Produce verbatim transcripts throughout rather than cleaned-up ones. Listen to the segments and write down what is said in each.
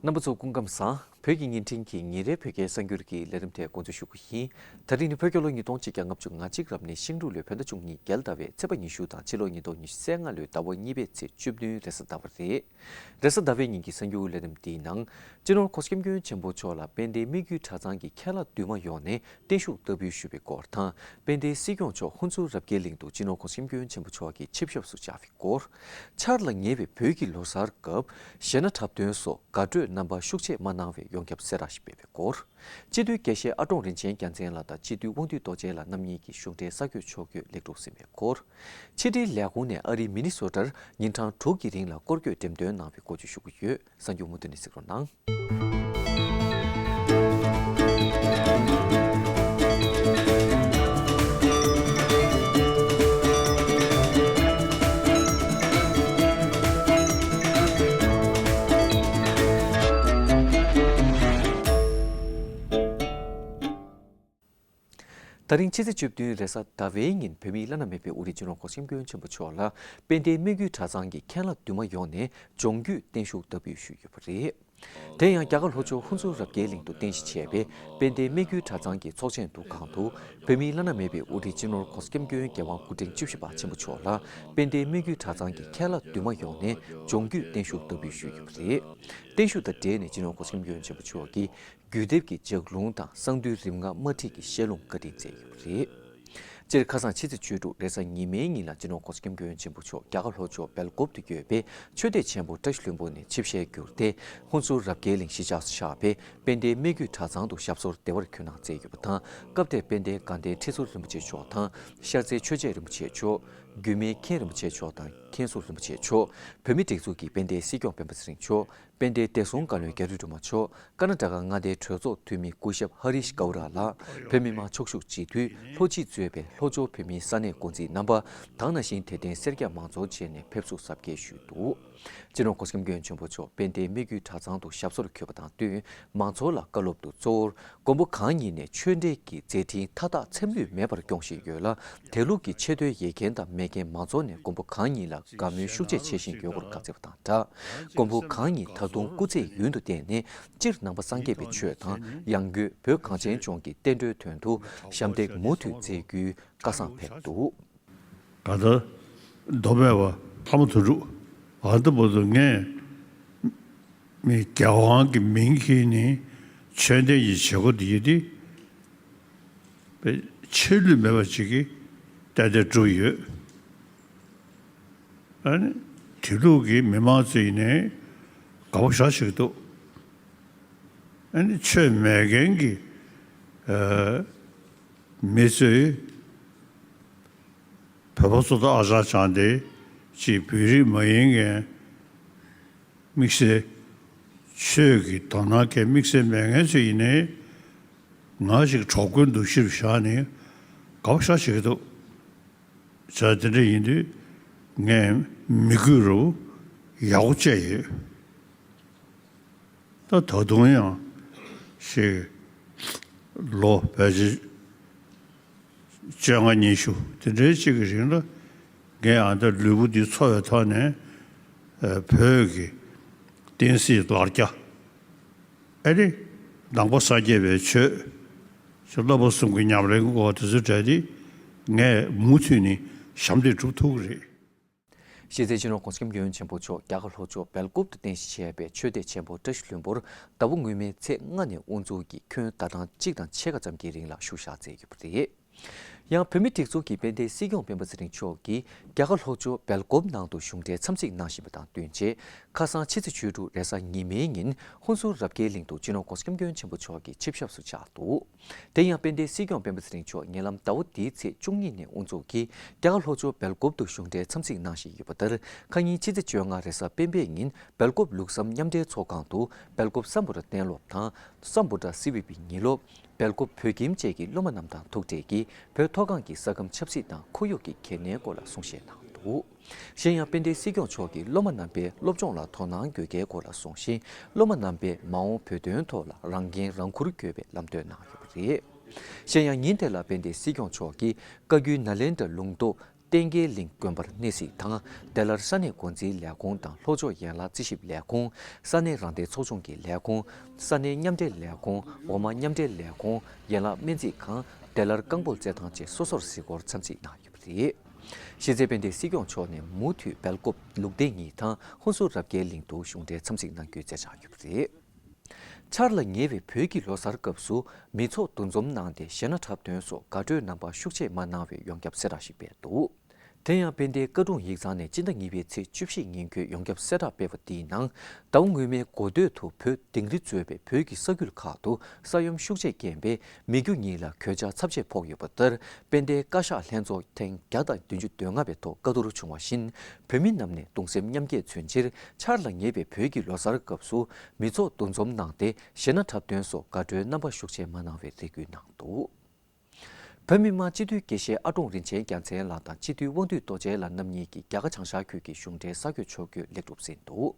རྣམ་པ་ཚོ་སྐུ་ཁམས་བཟང་། བོད་ཀྱི་བརྙན་འཕྲིན་གྱི་ཉིན་རེའི་བོད་སྐད་གསར་འགྱུར་གྱི་ལས་རིམ་དེ་འགོ་འཛུགས་ཞུ་གི་ཡིན། ད་རིང་ནི་བོད་རྒྱལ་ལོ་ཉིས་སྟོང་ཆིག་བརྒྱ་ལྔ་བཅུ་ང་གཅིག་རབ་གནས་ཤིང་འབྲུག་ལོའི་བོད་ཟླ་བཅུ་གཉིས་རྒྱལ་ཟླ་བའི་ཚེས་པ་ཉི་ཤུ་དང་ཕྱི་ལོ་ཉིས་སྟོང་ཉི་ཤུ་རྩ་ལྔ་ལོའི་ཟླ་བ་གཉིས་པའི་ཚེས་བཅུ་བདུན་རེས་གཟའ་ཟླ་བ་རེད། རེས་གཟའ་ཟླ་བའི་ཉིན་གྱི་གསར་འགྱུར་ལས་རིམ་འདིའི་ནང་། སྤྱི་ནོར་གོང་ས་སྐྱབས་མགོན་ཆེན་པོ་མཆོག་ལ་དཔལ་ལྡན་སྨད་རྒྱུད་གྲྭ་ཚང་གི་མཁན་བླ་འདུས་མ་ཡོངས་ནས་བརྟན་བཞུགས་བསྟར་འབུལ་ཞུས་པའི་སྐོར་དང་། དཔལ་ལྡན་སྲིད་སྐྱོང་མཆོག་ཧུན་སུར་རབ་རྒྱས་གླིང་དུ་སྤྱི་ནོར་གོང་ས་སྐྱབས་མགོན་ཆེན་པོ་མཆོག་གི་ཆིབས་ཞབས་སུ་བཅར་བའི་སྐོར། ཆར་ལ་ཉེ་བའི་བོད་ཀྱི་ལོ་གསར་སྐབས་གཞས་སྣ་འཁྲབ་སྟོན་སོགས་དགའ་སྤྲོའི་རྣམ་པ་ཤུགས་ཆེ་མ་གནང་བའི་ཡོངས་ཁྱབ་གསལ་བསྒྲགས་ཤིག་སྤེལ་བའི་སྐོར། སྤྱི་འཐུས་དགེ་བཤེས་ཨ་ཀྲོང་རིན་ཆེན་རྒྱལ་མཚན་ལགས་དང་སྤྱི་འཐུས་དབང་འདུས་རྡོ་རྗེ་ལགས་རྣམ་གཉིས་ཀྱིས་གཞུང་འབྲེལ་གསར་འགོད་ཕྱོགས་བསྐྱོད་ལེགས་གྲུབ་ཟིན་པའི་སྐོར། ཕྱི་དྲིལ་ལས་ཁུངས་ནས་ཨ་རིའི་མི་ནི་སོ་ཊར་ཉིན་གྲངས་དྲུག་གི་རིང་ལ་སྐོར་སྐྱོད་འགྲེམས་སྟོན་གནང་བའི་སྐོར་བརྗོད་ཞུ་གི་ཡོད། གསར་འགྱུར་མུ་མཐུད་ནས་གཟིགས་རོགས་གནང་། ད་རིང་ཕྱི་ཚེས་བཅུ་བདུན་རེས་གཟའ་ཟླ་བའི་ཉིན་བོད་མིའི་བླ་ན་མེད་པའི་དབུ་ཁྲིད་སྤྱི་ནོར་གོང་ས་སྐྱབས་མགོན་ཆེན་པོ་མཆོག་ལ་དཔལ་ལྡན་སྨད་རྒྱུད་གྲྭ་ཚང་གི་མཁན་བླ་འདུས་མ་ཡོངས་ནས་ལྗོངས་རྒྱུས་བརྟན་བཞུགས་བསྟར་འབུལ་ཞུས་ཡོད་པ་རེད། དེ་ཡང་རྒྱ་གར་ལྷོ་ཕྱོགས་ཧུན་སུར་རབ་རྒྱས་གླིང་དུ་རྟེན་གཞི་བྱས་པའི་དཔལ་ལྡན་སྨད་རྒྱུད་གྲྭ་ཚང་གི་ཚོགས་ཆེན་འདུ་ཁང་དུ་བོད་མིའི་བླ་ན་མེད་པའི་དབུ་ཁྲིད་སྤྱི་ནོར་གོང་ས་སྐྱབས་མགོན་རྒྱལ་དབང་སྐུ་ཕྲེང་བཅུ་བཞི་པ་ཆེན་པོ་མཆོག་ལ་དཔལ་ལྡན་སྨད་རྒྱུད་གྲྭ་ཚང་གི་མཁན་བླ་འདུས་མ་ཡོངས་ནས་ལྗོངས་རྒྱུས་བརྟན་བཞུགས་བསྟར་འབུལ་ཞུས་ཡོད་པ་རེད། བརྟན་བཞུགས་དང་འབྲེལ་ནས་སྤྱི་ནོར་གོང་ས་སྐྱབས་མགོན་ཆེན་པོ་མཆོག་གིས་རྒྱུད་སྡེབ་ཀྱི་ལྗགས་ལུང་དང་གསང་འདུས་རིམ་ལྔ་དམར་ཁྲིད་ཀྱི་བཤད་ལུང་བཀའ་དྲིན་སྩལ་ཡོད་པ་རེད། སྤྱིར་ཁ་སང་ཕྱི་ཚེས་བཅུ་དྲུག་རེས་གཟའ་ཉི་མའི་ཉིན་ལ་སྤྱི་ནོར་གོང་ས་སྐྱབས་མགོན་ཆེན་པོ་མཆོག་རྒྱ་གར་ལྷོ་ཕྱོགས་སྦེལ་ཀོབ་ཏུ་ཡོད་པའི་ཆོས་སྡེ་ཆེན་པོ་བཀྲ་ཤིས་ལྷུན་པོ་ནས་ཆིབས་ཞལ་བསྒྱུར་ཏེ་ཧུན་སུར་རབ་རྒྱས་གླིང་གཞིས་ཆགས་སུ་བཞག་པའི་དཔལ་ལྡན་སྨད་རྒྱུད་གྲྭ་ཚང་དུ་ཞབས་སོར་བདེ་བར་འཁོད་གནང་མཛད་ཡོད་པ་དང་། སྐབས་དེར་དཔལ་ལྡན་དགའ་ལྡན་ཁྲི་ཟུར་རིན་པོ་ཆེ་མཆོག་དང་ཤར་རྩེ་ཆོས་རྗེ་རིན་པོ་ཆེ་མཆོག་རྒྱུད་སྨད་མཁན་རིན་པོ་ཆེ་མཆོག་དང་མཁན་ཟུར་རིན་པོ་ཆེ་མཆོག་བོད་མིའི་སྒྲིག་འཛུགས་ཀྱི་དཔལ་ལྡན་སྲིད་སྐྱོང་སྤེན་པ་ཚེ་རིང་མཆོག་དཔལ་ལྡན་བདེ་སྲུང་བཀའ་བློན་རྒྱ་རི་སྒྲོལ་མ་མཆོག་ཀ་ན་ཊ་ཀ་མངའ་སྡེའི་གྲོས་ཚོགས་འཐུས་མི་སྐུ་ཞབས་ཧ་རིཤ་ཀའུ་ར་ལགས། བོད་མི་མང་ཕྱོགས་བཞུགས་སྤྱི་འཐུས་ལྷོ་སྤྱི་གཙོས་པའི་ལྷོ་ཕྱོགས་བོད་མིའི་ས་གནས་འགོ་འཛིན་རྣམ་པ་དང་ནང་བཞིན་དད་ལྡན་སེར་སྐྱ་མང་ཚོགས་བཅས་ནས་ཕེབས་བསུ་གཟབ་རྒྱས་ཞུས་འདུག་སྤྱི་ནོར་གོང་ས་སྐྱབས་མགོན་ཆེན་པོ་མཆོག་དཔལ་ལྡན་སྨད་རྒྱུད་གྲྭ་ཚང་དུ་ཞབས་སོར་འཁོད་པ་དང་བསྟུན་མང་ཚོགས་ལ་བཀའ་སློབ་ཏུ་གཙོ་བོར་མགོན་པོ་གང་ཉིད་ནས་ཆོས་འབྲེལ་གྱི་མཛད་འཕྲིན་མཐའ་དག་མཚམས་ལུས་མེད་པར་སྐྱོང་བཞིན་ཡོད་ལ། དེ་ལུགས་ཀྱི་ཆེ་མཐོའི་ཡིད་མཁན་དང་མེད་མཁན་མང་ཚོགས་ནས་མགོན་པོ་གང་ཉིད་ལ་དགའ་མོས་ཤུགས་ཆེ་བྱེད་བཞིན་ཡོད་སྐོར་བཀའ་སྩལ་བ་དང་སྦྲགས། མགོན་པོ་གང་ཉིད་ད་དུང་སྐུ་ཚེ་ཡུན་དུ་བརྟན་ནས་སྤྱིར་ནང་པ་སངས་རྒྱས་པའི་ཆོས་དང་ཡང་སྒོས་བོད་གངས་ཅན་ལྗོངས་ཀྱི་བསྟན་འགྲོའི་དོན་དུ་ཞབས་འདེགས་མུ་མཐུད་མཛད་རྒྱུའི་བཀའ་བཟང་ཕེབས་འདུག་ད་ལྟ་མདོ་སྨད་པ་ལྷ་མོ་དོན་གྲུབ་ཨ་ད་བར་དུ་ངས་མི་རྒྱལ་དབང་གི་མིང་གིས་ནི་ཆོས་ལྡན་གྱི་བྱེད་སྒོ་འདི་ཡིན་ཏེ། པའི་ཆད་ལུས་མེད་པ་ཅིག་གིས་ཏན་ཏན་བསྒྲུབས་ཡོད། ཨ་ནི་དེ་ལུགས་ཀྱི་མི་མང་ཚོས་ནི་དགའ་པོ་ཞེ་དྲག་བྱེད་ཀྱི་འདུག་ཨ་ནི་ཆོས་མེད་མཁན་གྱི་ཨ་མི་ཚོས་བོད་པ་ཚོ་དང་ཨ་ཅག་བྱང་སྟེ་ཅིག་བོད་རིགས་མ་ཡིན་མཁན། དམིགས་བསལ་ཆོས་ཀྱི་དོ་སྣང་གི་དམིགས་བསལ་མེད་མཁན་ཚོ་ཡིན་ནའི་ང་ཞིག་གྲོགས་པོའི་འདུ་ཤེས་བཞག་ནས་དགའ་པོ་ཞེ་དྲག་བྱེད་ཀྱི་འདུག་བྱས་དེ་འདྲ་ཡིན་དུས་ངས་མི་དགོས་རུ་ཡག་པོ་བྱས་ཡོད། ད་ད་དུང་ཡང་ཞིག་ལོ་ཕལ་ཆེར་བཅོ་ལྔ་ཉི་ཤུ་དེ་འདྲའི་ཅིག་གི་རིང་ལ་ངས་ཨ་འདྲ་ལུས་པོ་འདི་འཚོ་བའི་ཐོག་ནས་ཨ་བོད་ཀྱི་བསྟན་སྲིད་ལར་རྒྱ་ཨ་རི་ནང་པ་སངས་རྒྱས་པའི་ཆོས་ཀྱི་བསླབ་པ་གསུམ་གྱི་ཉམས་ལེན་སྐོར་དེ་ཚོའི་གྲས་དེ་ངས་མུ་མཐུད་ནས་ཞབས་འདེགས་སྒྲུབ་ཐུབ་ཀྱི་རེད། གཞི་རྩའི་སྤྱི་ནོར་གོང་ས་སྐྱབས་མགོན་ཆེན་པོ་མཆོག་རྒྱ་གར་ལྷོ་ཕྱོགས་སྦེལ་ཀོབ་ཏུ་རྟེན་གཞི་བྱས་པའི་ཆོས་སྡེ་ཆེན་པོ་བཀྲ་ཤིས་ལྷུན་པོར་ཟླ་བ་སྔོན་མའི་ཚེས་ལྔ་ནས་དབུ་འཛུགས་ཀྱིས་ཁྱོན་ཟླ་གྲངས་གཅིག་དང་ཕྱེད་ཀ་ཙམ་གྱི་རིང་ལ་བཞུགས་ཞག་མཛད་ཡོད་པ་རེད། ཡང་བོད་མིའི་སྒྲིག་འཛུགས་ཀྱི་དཔལ་ལྡན་སྲིད་སྐྱོང་སྤེན་པ་ཚེ་རིང་མཆོག་གིས་རྒྱ་གར་ལྷོ་ཕྱོགས་སྦེལ་ཀོབ་ནང་དུ་གཞུང་འབྲེལ་འཚམས་གཟིགས་གནང་བཞིན་པ་དང་བསྟུན་བྱས། ཁ་སང་ཕྱི་ཚེས་བཅུ་དྲུག་རེས་གཟའ་ཉི་མའི་ཉིན་ཧུན་སུར་རབ་རྒྱས་གླིང་དུ་སྤྱི་ནོར་གོང་ས་སྐྱབས་མགོན་ཆེན་པོ་མཆོག་གི་ཆིབས་ཞབས་སུ་བཅར་འདུག་དེ་ཡང་དཔལ་ལྡན་སྲིད་སྐྱོང་སྤེན་པ་ཚེ་རིང་མཆོག་ཉེ་ལམ་ཟླ་བ་འདིའི་ཚེས་བཅུ་གཉིས་ནས་དབུ་འཛུགས་ཀྱིས་རྒྱ་གར་ལྷོ་ཕྱོགས་སྦེལ་ཀོབ་ཏུ་གཞུང་འབྲེལ་འཚམས་གཟིགས་གནང་བཞིན་ཡོད་པ་ལྟར། ཁ་ཉིན་ཕྱི་ཚེས་བཅོ་ལྔ་རེས་གཟའ་སྤེན་པའི་ཉིན་སྦེལ་ཀོབ་ལུགས་བསམ་མཉམ་འབྲེལ་ཚོགས་ཁང་དུ་སྦེལ་ཀོབ་སམ་བྷོ་ཊ་གཏན་སློབ་དང་། སམ་བྷོ་ཊ་སི་བི་པི་ཉིན་སློབ། སྦེལ་ཀོབ་བོད་ཁྱིམ་བཅས་ཀྱི་སློབ་མ་རྣམས་དང་ཐུག་འཕྲད་ཀྱིས་བོད་མཐོ་སྒང་གི་ས་ཁམས་ཆབ་སྲིད་དང་ཁོར་ཡུག་གི་གལ་གནད་སྐོར་ལ་གསུང་བཤད་གནང་འདུག་གཞན་ཡང་དཔལ་ལྡན་སྲིད་སྐྱོང་མཆོག་གིས་སློབ་མ་རྣམ་པའི་སློབ་སྦྱོང་ལ་དོ་སྣང་དགོས་གལ་སྐོར་ལ་གསུངས་ཤིང་། སློབ་མ་རྣམ་པས་མ་འོངས་བོད་དོན་ཐོག་ལ་རང་འགན་རང་འཁུར་དགོས་པའི་ལམ་སྟོན་གནང་ཡོད་པ་རེད། གཞན་ཡང་ཉིན་དེ་ལ་དཔལ་ལྡན་སྲིད་སྐྱོང་མཆོག་གིས་བཀའ་བརྒྱུད་ནཱ་ལེནྡྲ་ལུང་རྟོགས་ གཏན་དགེ་གླིང་དགོན་པར་གནས་གཟིགས་དང་། དེ་ལར་ས་གནས་འགོ་འཛིན་ལས་ཁུངས་དང་ལྷོ་ཕྱོགས་ཡན་ལག་རྩིས་ཞིབ་ལས་ཁུངས། ས་གནས་རང་བདེན་ཚོགས་ཆུང་གི་ལས་ཁུངས། ས་གནས་མཉམ་འབྲེལ་ལས་ཁུངས། འོག་མ་མཉམ་འབྲེལ་ལས་ཁུངས། ཡན་ལག་སྨན་རྩིས་ཁང་། དེ་ལར་རྐང་སྤོལ་རྩེད་ཐང་བཅས་སོ་སོར་གཟིགས་སྐོར་འཚམས་གཟིགས་གནང་ཡོད་པ་རེད། གཞིས་རྩེ་དཔལ་ལྡན་སྲིད་སྐྱོང་མཆོག་ནས་མུ་མཐུད་སྦེལ་ཀོབ་ལུགས་བདེ་གཉིས་དང་ཧུན་སུར་རབ་རྒྱས་གླིང་དུ་གཞུང་འབྲེལ་འཚམས་གཟིགས་གནང་རྒྱུའི་མཛད་འཆར་ཡོད་པ་རེད། འཆར་ལ་ཉེ་བའི་བོད་ཀྱི་ལོ་གསར་སྐབས་སུ་མི་ཚོགས་འདུ་འཛོམས་གནང་སྟེ་གཞས་སྣ་འཁྲབ་སྟོན་སོགས་དགའ་སྤྲོའི་རྣམ་པ་ཤུགས་ཆེ་མ་གནང་བའི་ཡོངས་ཁྱབ་གསལ་བསྒྲགས་ཤིག་སྤེལ་འདུག། དེ་ཡང་དཔལ་ལྡན་བཀའ་དྲུང་ཡིག་ཚང་ནས་སྤྱི་ཟླ་གཉིས་པའི་ཚེས་བཅུ་བཞི་ཉིན་འགོའི་ཡོངས་ཁྱབ་གསལ་བསྒྲགས་སྤེལ་བ་འདིའི་ནང་། ཟླ་བ་སྔོན་མའི་འགོ་སྟོད་དུ་བོད་དིང་རི་གཙོས་པའི་བོད་ཀྱི་ས་ཁུལ་ཁག་ཏུ་ས་ཡོམ་ཤུགས་ཆེ་རྐྱེན་པས་མི་རྒྱུ་གཉིས་ལ་གོད་ཆག་ཚབས་ཆེ་ཕོག་ཡོད་པ་ལྟར། དཔལ་ལྡན་བཀའ་ཤག་ལྷན་ཚོགས་ཐེངས་བརྒྱ་དང་བདུན་ཅུ་དོན་ལྔ་པའི་ཐོག་བཀའ་བསྡུར་བྱུང་བ་བཞིན། བོད་མི་རྣམས་ནས་གདུང་སེམས་མཉམ་སྐྱེད་མཚོན་ཕྱིར། འཆར་ལ་ཉེ་བའི་བོད་ཀྱི་ལོ་གསར་སྐབས་སུ་མི་ཚོགས་འདུ་འཛོམས་གནང་སྟེ་གཞས་སྣ་འཁྲབ་སྟོན་སོགས་དགའ་སྤྲོའི་རྣམ་པ་ཤུགས་ཆེ་མ་གནང་བའི་རེ་སྐུལ་གནང་འདུག། བོད་མི་མང་སྤྱི་འཐུས་དགེ་བཤེས་ཨ་ཀྲོང་རིན་ཆེན་རྒྱལ་མཚན་ལགས་དང་སྤྱི་འཐུས་དབང་འདུས་རྡོ་རྗེ་ལགས་རྣམ་གཉིས་ཀྱིས་རྒྱ་གར་བྱང་ཤར་ཁུལ་གྱི་གཞུང་འབྲེལ་གསར་འགོད་ཕྱོགས་བསྐྱོད་ལེགས་གྲུབ་ཟིན་འདུག།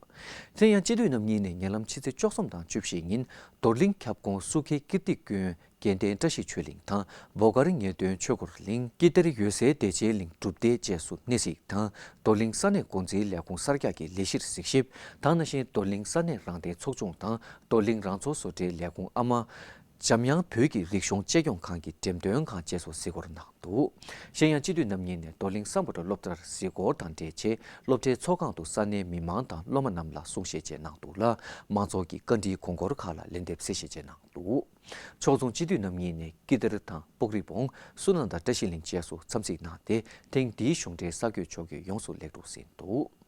དེ་ཡང་སྤྱི་འཐུས་རྣམ་གཉིས་ནས་ཉེ་ལམ་ཕྱི་ཚེས་བཅུ་གསུམ་དང་བཅུ་བཞི་ཉིན་རྡོར་གླིང་ཁྱབ་ཁོངས་སུ་ཁེ་ཀིརྟི་དགོན་དགེ་ལྡན་བཀྲ་ཤིས་ཆོས་གླིང་དང་། བོ་གར་ངེས་དོན་ཆོས་འཁོར་གླིང་། ཀི་ཏེར་འོད་གསལ་བདེ་ཆེན་གླིང་སྒྲུབ་སྡེ་བཅས་སུ་གནས་གཟིགས་དང་། རྡོར་གླིང་ས་གནས་འགོ་འཛིན་ལས་ཁུངས་གསར་རྒྱག་གི་ལས་གཞིར་གཟིགས་ཞིབ་དང་། ནང་བཞིན་རྡོར་གླིང་ས་གནས་རང་བདེན་ཚོགས་ཆུང་དང་། རྡོར་གླིང་རང་འཚོ་བཟོ་གྲྭའི་ལས་ཁུངས་ཨ་མ། འཇམ་དབྱངས་བོད་ཀྱི་རིག་གཞུང་གཅེས་སྐྱོང་ཁང་གི་འགྲེམས་སྟོན་ཁང་བཅས་སུ་གཟིགས་སྐོར་གནང་འདུག། གཞན་ཡང་སྤྱི་འཐུས་རྣམ་གཉིས་ནས་རྡོར་གླིང་སམ་བྷོ་ཊ་སློབ་གྲྭར་གཟིགས་སྐོར་དང་འབྲེལ་ཆེད་སློབ་གྲྭའི་ཚོགས་ཁང་དུ་ས་གནས་མི་མང་དང་སློབ་མ་རྣམས་ལ་གསུང་བཤད་བཅས་གནང་འདུག་ལ། མང་ཚོགས་ཀྱི་བཀའ་འདྲིའི་དགོངས་སྐོར་ཁག་ལ་ལན་འདེབས་གསལ་བཤད་བཅས་གནང་འདུག། ཕྱོགས་མཚུངས་སྤྱི་འཐུས་རྣམ་གཉིས་ནས་ཀི་ཏེར་དང་སྤོག་རི་བོང་། སུ་ནན་ད་བཀྲ་ཤིས་གླིང་བཅས་སུ་འཚམས་གཟིགས་གནང་སྟེ། ཐེངས་འདིའི་གཞུང་འབྲེལ་གསར་འགོད་ཕྱོགས་བསྐྱོད་ཡོངས་སུ་ལེགས་གྲུབ་ཟིན་འདུག།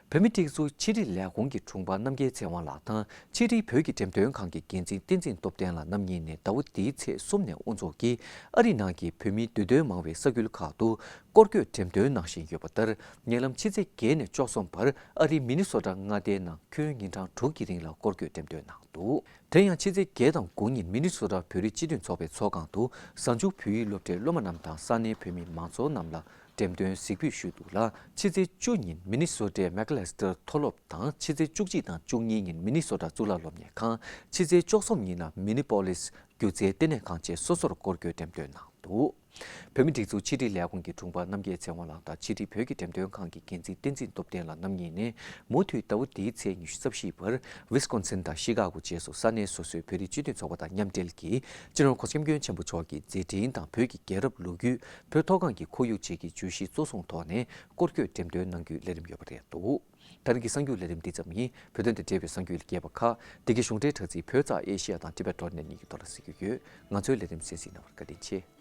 བོད་མིའི་སྒྲིག་འཛུགས་ཕྱི་དྲིལ་ལས་ཁུངས་ཀྱི་དྲུང་འཕར་རྣམ་རྒྱལ་ཚེ་དབང་ལགས་དང་ཕྱི་དྲིལ་བོད་ཀྱི་འགྲེམས་སྟོན་ཁང་གི་འགན་འཛིན་བསྟན་འཛིན་སྟོབས་ལྡན་ལགས་རྣམ་གཉིས་ནས་ཟླ་བ་འདིའི་ཚེས་གསུམ་ནས་དབུ་འཛུགས་ཀྱིས་ཨ་རིའི་ནང་གི་བོད་མིའི་འདུས་སྡོད་མང་བའི་ས་ཁུལ་ཁག་ཏུ་སྐོར་སྐྱོད་འགྲེམས་སྟོན་གནང་བཞིན་ཡོད་པ་ལྟར། ཉེ་ལམ་ཕྱི་ཚེས་བརྒྱད་ནས་བཅུ་གསུམ་བར་ཨ་རིའི་མི་ནི་སོ་ཊ་མངའ་སྡེའི་ནང་ཁྱོན་ཉིན་གྲངས་དྲུག་གི་རིང་ལ་སྐོར་སྐྱོད་འགྲེམས་སྟོན་གནང་འདུག། དེ་ཡང་ཕྱི་ཚེས་བརྒྱད་དང་དགུ་ཉིན་མི་ནི་སོ་ཊ་བོད་རིགས་སྤྱི་མཐུན་ཚོགས་པའི་ཚོགས་ཁང་དུ་གཟའ་མཇུག་བོད་ཡིག་སློབ་གྲྭའི་སློབ་མ་རྣམས་དང་ས་གནས་བོད་མི་མང་ཚོགས་རྣམས་ལ་འགྲེམས་སྟོན་གཟིགས་འབུལ་ཞུས་འདུག་ལ། ཕྱི་ཚེས་བཅུ་ཉིན་མི་ནི་སོ་ཊའི་མེག་ལེ་སི་ཊར་མཐོ་སློབ་དང་། ཕྱི་ཚེས་བཅུ་གཅིག་དང་བཅུ་གཉིས་ཉིན་མི་ནི་སོ་ཊ་གཙུག་ལག་སློབ་གཉེར་ཁང་། ཕྱི་ཚེས་བཅུ་གསུམ་ཉིན་ལ་མི་ནི་པོ་ལིས་སྒྱུ་རྩལ་ལྟེ་གནས་ཁང་བཅས་སོ་སོར་སྐོར་སྐྱོད་འགྲེམས་སྟོན་གནང་འདུག། བོད་མིའི་སྒྲིག་འཛུགས་ཕྱི་དྲིལ་ལས་ཁུངས་ཀྱི་དྲུང་འཕར་རྣམ་རྒྱལ་ཚེ་དབང་ལགས་དང་ཕྱི་དྲིལ་བོད་ཀྱི་འགྲེམས་སྟོན་ཁང་གི་འགན་འཛིན་བསྟན་འཛིན་སྟོབས་ལྡན་ལགས་རྣམ་གཉིས་ནས་མུ་མཐུད་ཟླ་བ་འདིའི་ཚེས་ཉི་ཤུ་རྩ་བཞི་བར་ཝི་སི་ཀོན་སིན་དང་ཤི་ཀ་གོ་བཅས་སུ་ས་གནས་སོ་སོའི་བོད་རིགས་སྤྱི་མཐུན་ཚོགས་པ་དང་མཉམ་འབྲེལ་གྱིས་སྤྱི་ནོར་གོང་ས་སྐྱབས་མགོན་ཆེན་པོ་མཆོག་གི་མཛད་འཕྲིན་དང་བོད་ཀྱི་རྒྱལ་རབས་ལོ་རྒྱུས། བོད་མཐོ་སྒང་གི་ཁོར་ཡུག་བཅས་ཀྱི་བརྗོད་གཞི་གཙོ་བཟུང་ཐོག་ནས་སྐོར་སྐྱོད་འགྲེམས་སྟོན་གནང་རྒྱུའི་ལས་རིམ་ཡོད་པ་རེད་འདུག། ད་རིང་གི་གསར་འགྱུར་ལས་རིམ་འདི་ཙམ་ཡིན། བོད་དོན་དང་འབྲེལ་བའི་གསར་འགྱུར་ལ་རྒྱས་པ་ཁག་འདི་གའི་གཞུང་འབྲེལ་དྲ་ཚིགས་བོད་རྩ་ཨེ་ཤི་ཡ་དང་ཊི་བེ་ཊི་ཌོ་ཊི་ནེ་ཊི་གཉིས་ཀྱི་ཐོག་ལ་གཟིགས་རྒྱུ་ཡོད། ང་ཚོའི་ལས་རིམ་གསན་གཟིགས་གནང་བར་བཀའ་དྲིན་ཆེ།